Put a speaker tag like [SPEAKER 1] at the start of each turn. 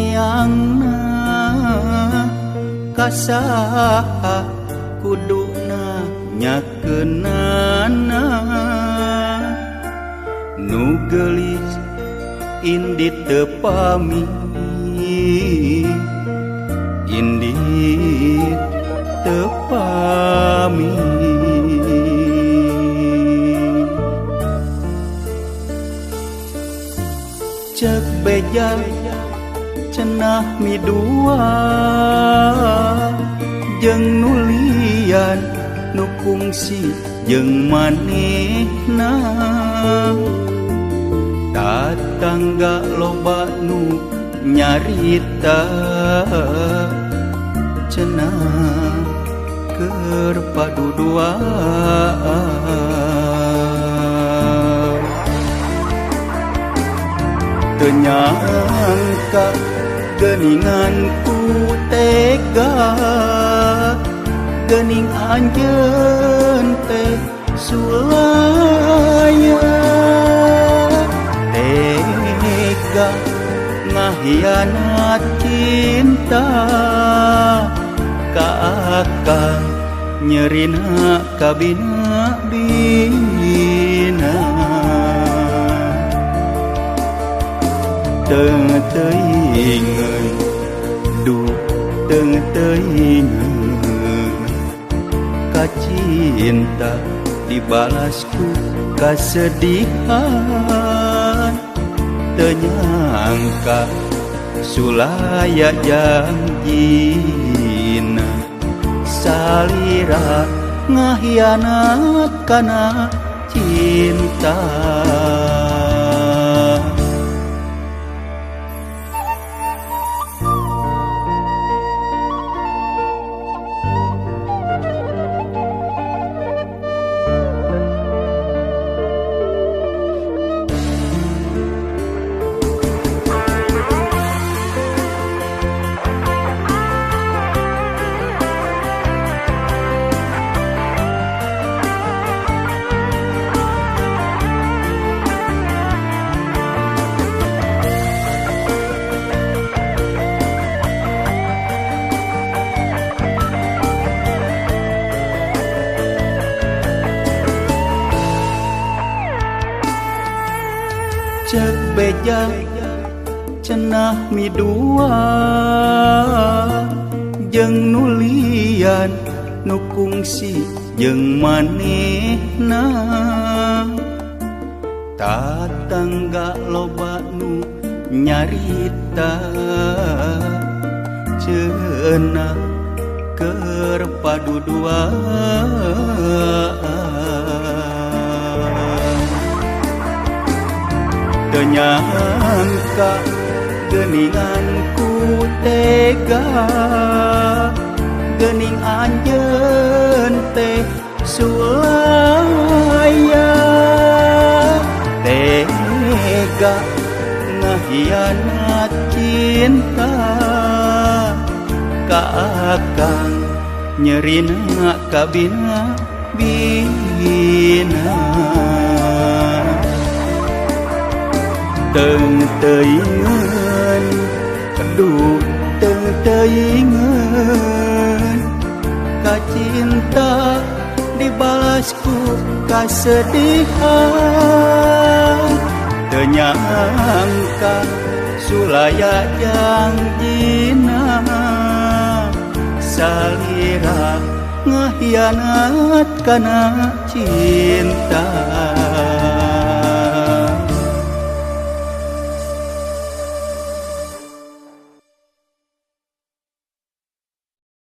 [SPEAKER 1] Hayangna kasaha kuduna nyakeunana nu geulis indit teu pami indit teu pami. Cek beja cenah midua jeung nulian nu kungsi jeung manehna tatangga loba nu nyarita cenah keur paduduaan. Teu nyangka geuningan ku tega geuning anjeun teh sulaya tega ngahianat cinta ka akang nyerina kabina bina. Teu teuingeun duh teu teuingeun ka cinta dibalas ku kasedihan. Teu nyangka sulaya janjina salira ngahianat kana cinta. Cek beja cenah midua jeung nulian nu kungsi jeung manehna tatangga loba nu nyarita cenah keur paduduaan. Teu nyangka geuningan ku tega geuning anjeun teh sulaya tega ngahianat cinta ka akang nyerina kabina bina. Teu teuingeun duh teu teuingeun ka cinta dibalas ku kasedihan. Teu nyangka sulaya janjina salira ngahianat kana cinta.